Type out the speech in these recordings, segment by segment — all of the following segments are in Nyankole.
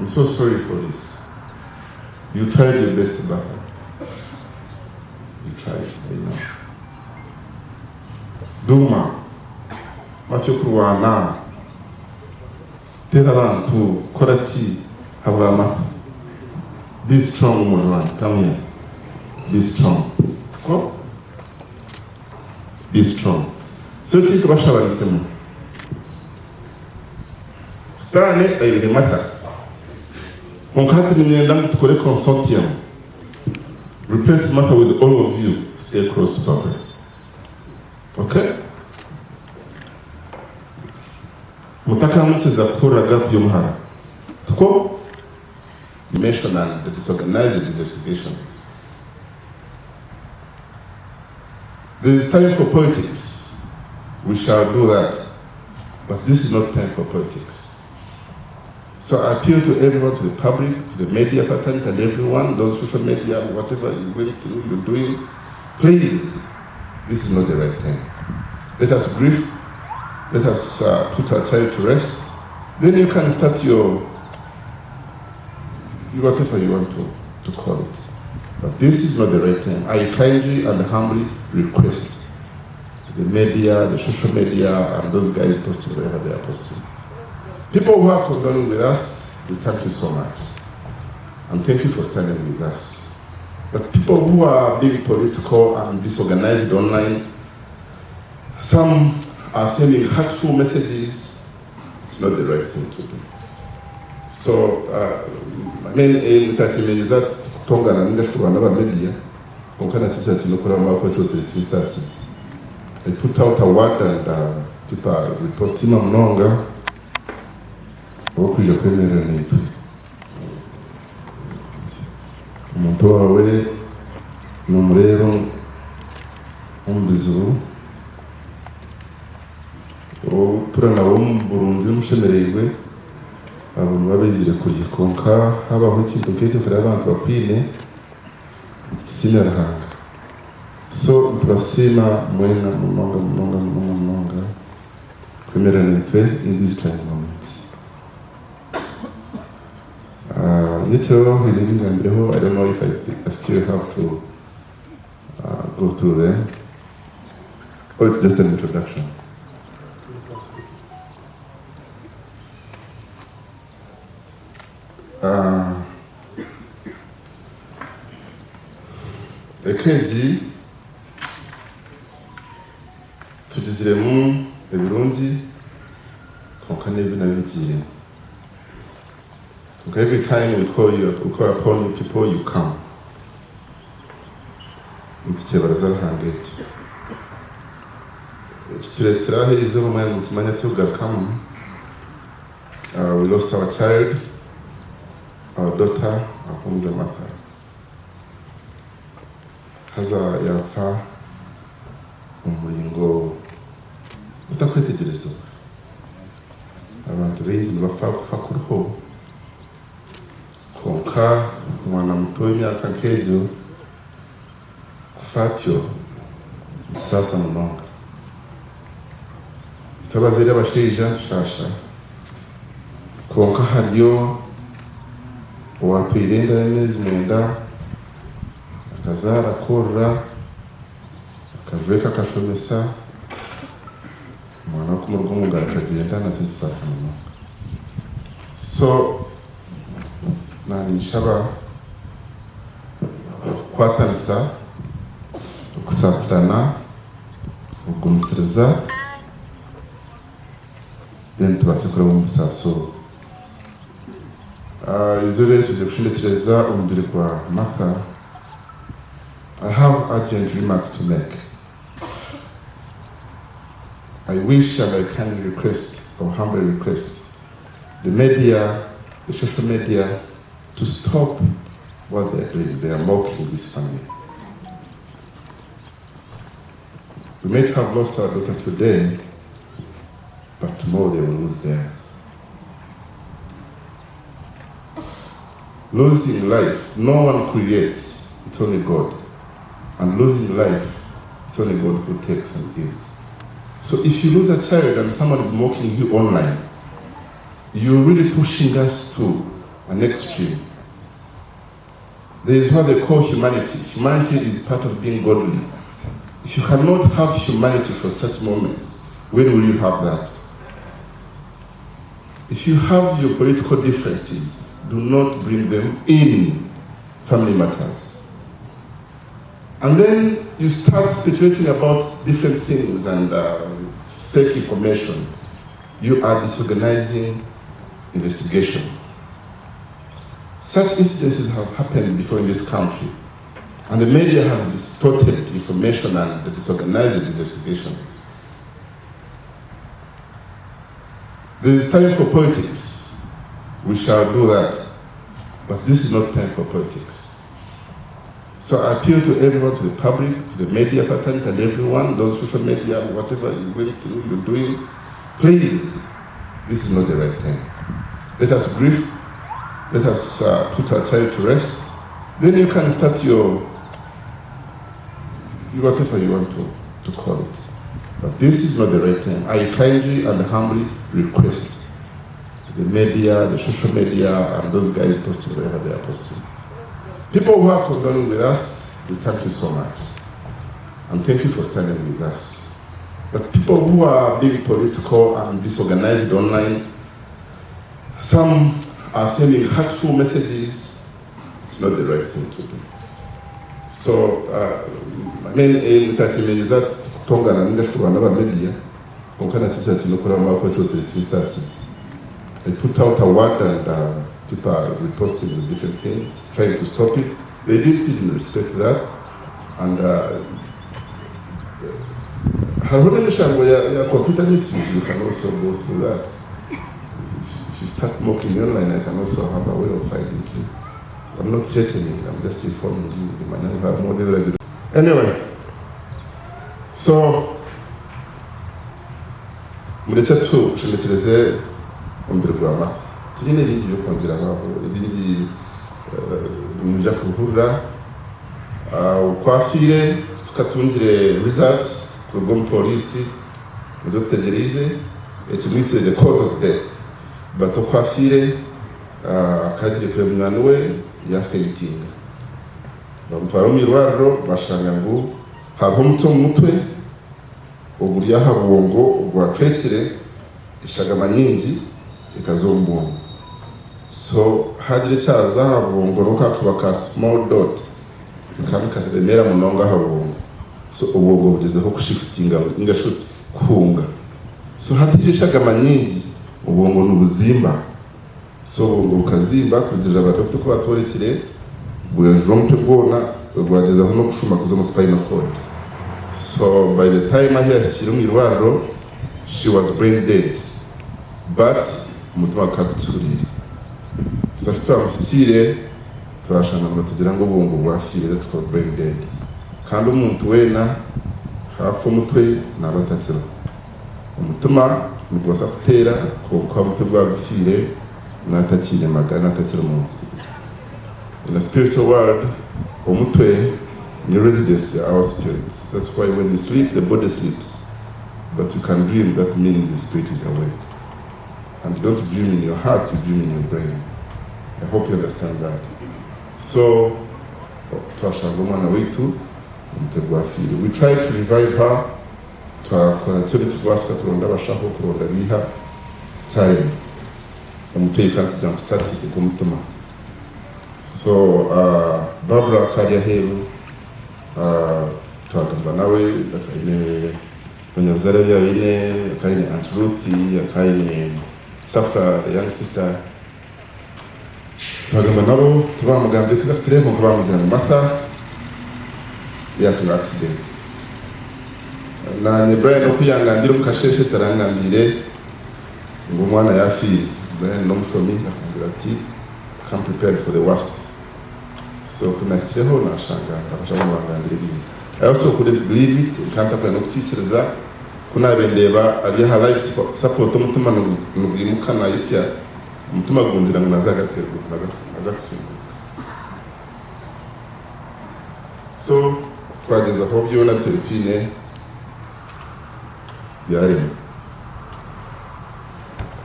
I'm so sorry for this. You tried your best Bertha. You tried, I know. Duma, Matthew kurwana, teera abantu, kora ki habwa Martha. Be strong omwojo wangye, come here. Be strong. Tikwo? Be strong. So ekinkubashaba ni kimwe. Sitaane aibire Martha. Kwonka hati niinyenda ngu tukore consortium. Replace Martha with all of you, stay close to Barbara. Okay? Mutakamukiza kuhurira gap y'omuhara. Tikwo? Mention and the disorganized investigations. There is time for politics. We shall do that. But this is not time for politics. So I appeal to everyone, to the public, to the media fraternity and everyone, those social media, whatever you went through, you're doing, please, this is not the right time. Let us grieve. Let us uh, put our child to rest. Then you can start your, whatever you want to, to call it. But this is not the right time. I kindly and humbly request the media, the social media, and those guys posting whatever they are posting. People who are condoling with us, we thank you so much. And thank you for standing with us. But people who are being political and disorganized online, some are sending hurtful messages. It's not the right thing to do. So, uh, I mean, aim kyakimenyeza kutongana ninga shi kurwana n'aba media kwonka nakyo kyakiine okuraba ahabw'okuba kyose kinsaasize. I put out a word and uh, people are reposting munonga ahabw'okwija kwemerera naitwe. Omuntu waawe nomureeba omu bizibu, ou otura nawe omu burungi omushemereirwe, abo nibaba baizire kurya. Kwonka habaho ekintu nk'ekyo okareeba abantu bakwine, nitukisiimira Ruhanga. So nitubasiima mwena munonga munonga munonga munonga kwemerera naitwe in these trying moments. Nyekiro haine ebi ngambireho, I don't know if I still have to uh, go through them or it's just an introduction. Uh, eka egi tugiziremu ebirungi kwonka n'ebi nabyo bigiiremu. Kwonka every time we call you, we call upon you people, you come. Nitukyebaraza Ruhanga ekyo. Ekitureetsire aha eizooba mwena nitumanya tugarukamu. Uh, we lost our child, our daughter, Ahumuza Martha. Haza yaafa omu muringo gutakwetegyerezibwa. Abantu baingi nibafa okufa kuriho, kwonka omwana muto w'emyaka nk'egyo kufa atyo nikisaasa munonga. Itwe abazaire abashaija nitushaasha, kwonka hariyo owaatwaire enda y'ameezi mwenda akazaara akoorora, akajweka akashomesa, Omwana kumuruga omu ngaro akagyenda nakyo nikisaasa munonga. So naninshaba okukwatanisa, okusaasirana, okugumisiriza then tubaase kuraba omu busaasi obu. Eizooba eri twizire kushendekyereza omubiri gwa Martha, I have urgent remarks to make. I wish and I kindly request or humbly request the media, the social media to stop what they are doing. They are mocking this family. We may have lost our daughter today, but tomorrow they will lose theirs. Losing life, no one creates, it's only God. And losing life, it's only God who takes and gives. So if you lose a child and someone is mocking you online, you're really pushing us to an extreme. There is what they call humanity. Humanity is part of being godly. If you cannot have humanity for such moments, when will you have that? If you have your political differences, do not bring them in family matters. And then you start speculating about different things and fake information. You are disorganizing investigations. Such incidences have happened before in this country, and the media has distorted information and disorganized investigations. There is time for politics. We shall do that. But this is not time for politics. So I appeal to everyone, to the public, to the media fraternity and everyone, those social media, whatever you went through, you're doing, please, this is not the right time. Let us grieve. Let us put our child to rest. Then you can start your whatever you want to call it. But this is not the right time. I kindly and humbly request the media, the social media, and those guys posting whatever they are posting. People who are condoling with us, we thank you so much. And thank you for standing with us. But people who are being political and disorganized online, some are sending hurtful messages. It's not the right thing to do. So, I mean, nkyakimenyeza kutongana ninga shi kurwana n'aba media, kwonka nakyo kyakiine okuraba ahabw'okuba kyose kinsaasize. I put out a word and people are reposting with different things, trying to stop it. They didn't even respect that. And hariho n'emishango ya, ya computer misuse, you can also go through that. If you start mocking me online, I can also have a way of finding you. I'm not threatening, I'm just informing you. Anyway, so murekye tushemekyereze omubiri gwa Martha. Tihaine bingi by'okwongyera aho, ebingi nimwija kubihurira. Oku afiire titukatungire results kuruga omu pooriisi nizo tutegyereize, ekimwitsire the cause of death but oku afiire akaba agiire kureeba munywani we yafeitinga. Bamutwara omu irwariro bashanga ngu hariho omuti omu mutwe oguri aha bwongo ogwacwekire eshagama nyingi ekaza omu bwongo. So hagira ekyaza aha bwongo n'obu kakuba ka small dot nikaba nikaremeera munonga aha bwongo. So obwongo bugyezeho kushifutinga ninga shi kuhunga. So hataija eshagama nyingi obwongo nibuzimba. So obwongo bukazimba kurugiirira ba doctor oku batworekire bwajura omutwe gwona gwagyezaho n'okushuma kuza omu spinal cord. So by the time ahu yahikire omu irwariro she was brain dead but omutima gukaba gukihuriire. So ahu twamuhikiire twashanga ngu nitugira ngu obwongo bwafiire that's called brain dead. Kandi omuntu weena haafa omutwe naaba atakiriho. Omutima nigubaasa kuteera kwonka omutwe gwaba gufiire naatakiine magara naatakiri omu nsi. In a spiritual world, omutwe niyo residence ya our spirits. That's why when you sleep, the body sleeps, but you can dream, that means your spirit is awake. And you don't dream in your heart, you dream in your brain. I hope you understand that. So, twashanga omwana waitu omutwe gwafiire. We tried to revive her, twakora kyona ekirikubaasika kuronda abashaho, kuronda biiha, kyarema. Omutwe you can't jump start it nk'omutima. So Barbara akaba ari aheeru, twagamba nawe, akaba aine abanyabuzaare abu yaaba aine, akaba aine Aunt Ruth, akaba aine Safra the young sister. Twagamba nabo, tibamugambire kuza kutureeba kwonka bamugira ngu Martha yaatunga accident. Naanye Brian oku yangambire omu kasheeshe tarangambiire ngu omwana yaafiire. Brian n'omushomi akangira ati come prepared for the worst. So ku naahikireho naashanga abashaho nibangambira ebindi. I also couldn't believe it, nkaba ntakwenda n'okukiikiriza. Ku naabaire ndeeba ari aha life support omutima nigwimuka naayitsya, omutima gungira ngu naaza naaza kuhinguka. So twagyezaho byona bitari byarema.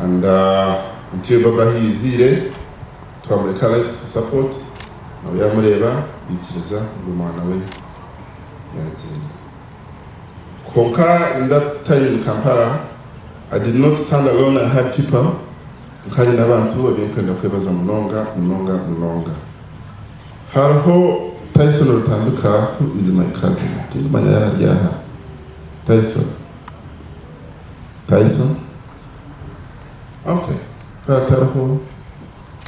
And ntyo Barbara ahu yaiziire. Twamureka life support nawe yamureeba yaikiriza ngu omwana we yagyenda. Kwonka in that time in Kampala I did not stand alone I had people nka nyine abantu abu ndikwenda kwebaza munonga munonga munonga. Hariho Tyson Rutambika who is my cousin tindikumanya yaaba ari aha. Tyson? Tyson? Ok ku atariho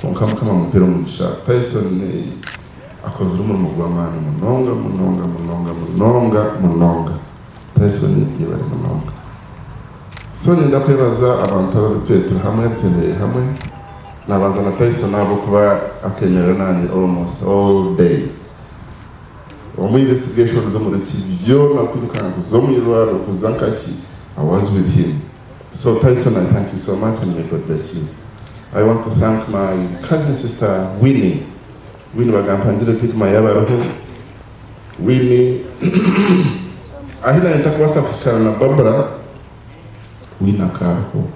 kwonka Mukama amumpere omugisha. Tyson akozire omurimo gw'amaani munonga munonga munonga munonga munonga. Tyson yebare munonga. So niinyenda kwebaza abantu abu tube turi hamwe twemereire hamwe. Nabanza na Tyson ahabw'okuba akemerera nanye almost all days. Omu investigations omuri ki byona kwiruka kuza omu irwariro kuza nkahi I was with him. So Tyson I thank you so much and may God bless you. I want to thank my cousin sister Winnie. Winnie bagampangire tikumanya yaaba ariho. Winnie ahi nari ntakubaasa kuhikana na Barbara, Winnie akariho.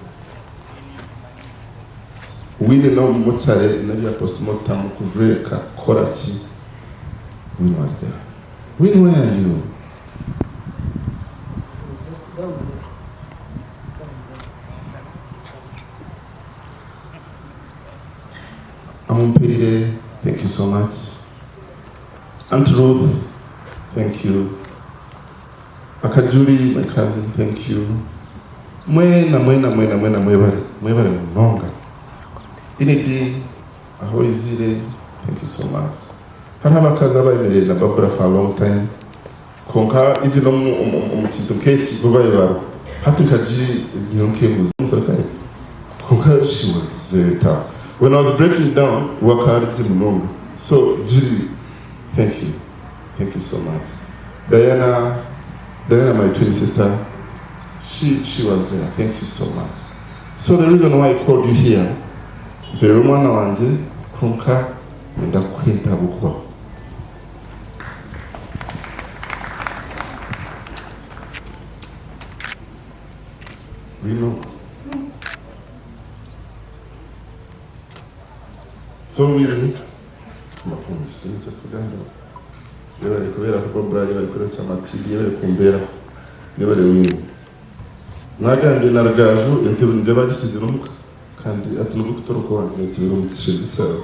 Winnie n'omu mukyare n'ebya postmortem kujweka kukora ki, Winnie was there. Winnie where are you? Just down there. Amumpirire, thank you so much. Aunt Ruth, thank you. Akajuri, my cousin, thank you. Mwena, mwena, mwena, mwena, mwebare, mwebare munonga. Inidi, aho oizire, thank you so much. Hariho abakazi abayemereire na Barbara for a long time, kwonka even omu, omu, omu kintu nk'eki bo babaire bariho. Hati nka Julie, nyowe nkebuuza, omuserukare? Kwonka she was very tough. When I was breaking down, we akaba ari gye munonga. So Julie, thank you. Thank you so much. Diana, Diana my twin sister, she, she was there. Thank you so much. So the reason why I called you here, mpereire omwana wangye kwonka niinyenda kukuha ahabw'okubaho. Bwino. So Winnie, amakuru nicyo kugamba. Yebare kubeeraho Barbara, yebare kureetsa Matilda, yebare kumbeeraho. Yebare Winnie. Nagambye na Rugaju entebe nibyo bagisizire omuka kandi ati nibwo kutoroka owange netsibire omu kishengye kyawe.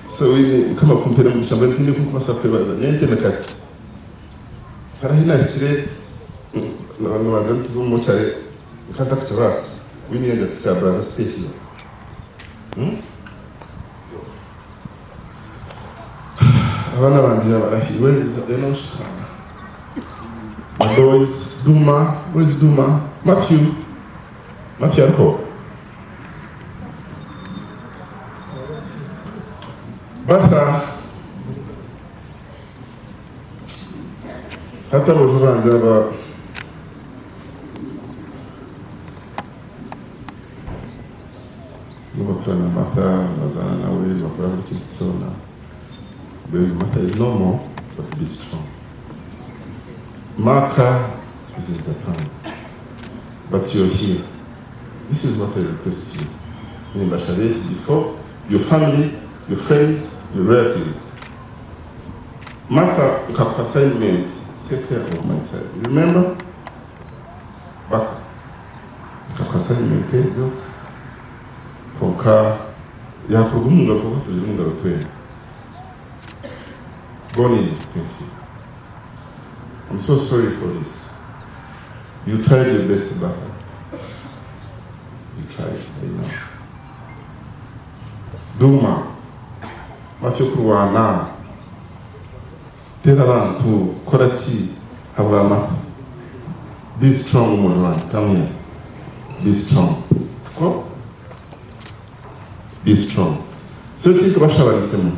So Winnie, Mukama akumpere omugisha mbwenu tihaine oku nkubaasa kukwebaza. Nyenka ni kakye. Hariho ahi nahikire nibagira ngu tuze omu mochari nkaba ntakukibaasa. Winnie yagira ati kya brother stay here. Abaana bangye barahi? Where is Enosh? My boys, Duma, where is Duma? Matthew, Matthew ariho? Bertha, hati aboojo bangye aba. Nibatura na Martha, nibazaana nawe, nibakora buri kintu kyona. Mbwenu Martha is no more, but be strong. Marka is in Japan, but you're here. This is what I request you. Nimbashaba eki before your family, your friends, your relatives. Martha, nkakuha assignment, take care of my child. You remember? Martha. Nkakuha assignment egyo, kwonka yakuruga omu ngaro kwonka tugire omu ngaro twena. Bonnie, thank you. I'm so sorry for this. You tried your best, Bertha. You tried, I know. Duma, Matthew kurwana, teera abantu, kora ki habwa Matthew. Be strong mwojo wangye, come here. Be strong. Tikwo? Be strong. So ekinkubashaba ni kimwe.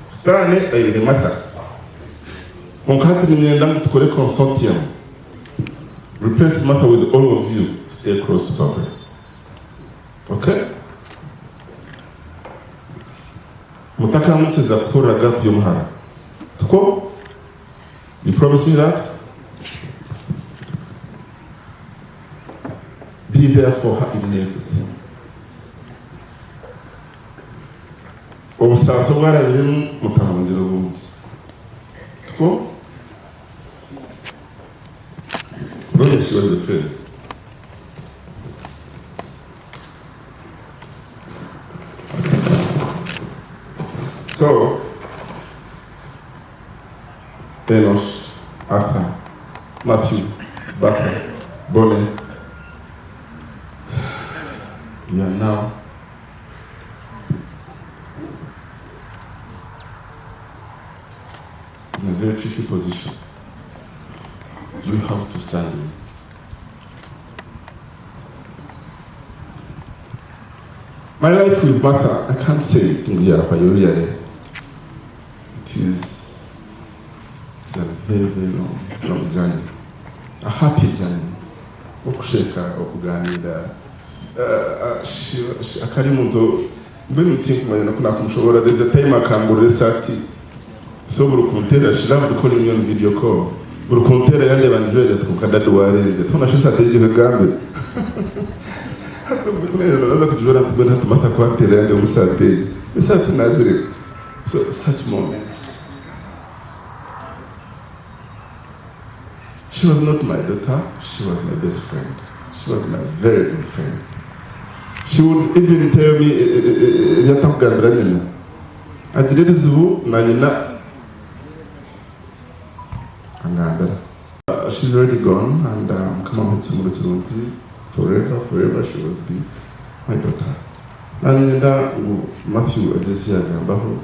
Sitaane aibire Martha. Kwonka hati niinyenda ngu tukore consortium. Replace Martha with all of you, stay close to Barbara. Okay? Mutakamukiza kuhurira gap y'omuhara. Tikwo? You promise me that? Be there for her in everything. Obusaasi obu arabiremu mutamwongyera obundi. Tikwo? Ronya she was a friend. So, Enosh, Arthur, Matthew, Bertha, Bonnie, you are now in a very tricky position. You have to stand in. My life with Martha, I can't say it ngu yahwayo really. It is it's a very very long, long journey. A happy journey. Okusheka, okuganira. Akari omuntu mbwenu tinkumanya noku nakumushoboorora. There's a time akangurira esaati. So buri kunteera she loved calling me on video call. Buri kunteera yandeeba njwire ati kwonka daddy waarenzire. Tibona shi esaati egi egambe. Hati obwe kunaheza naza kugijwara nti mbwenu hati Martha ku anteera yandeeba omu saati egi, esaati nagireka. So such moments. She was not my daughter, she was my best friend. She was my very good friend. She would even tell me ebi atakugambira nyina. Agira ebizibu na nyina angambira. She's already gone and Mukama amuhe ekihumuro kirungi forever forever she was be my daughter. Nanye niinyenda ngu Matthew agire eki yagambaho.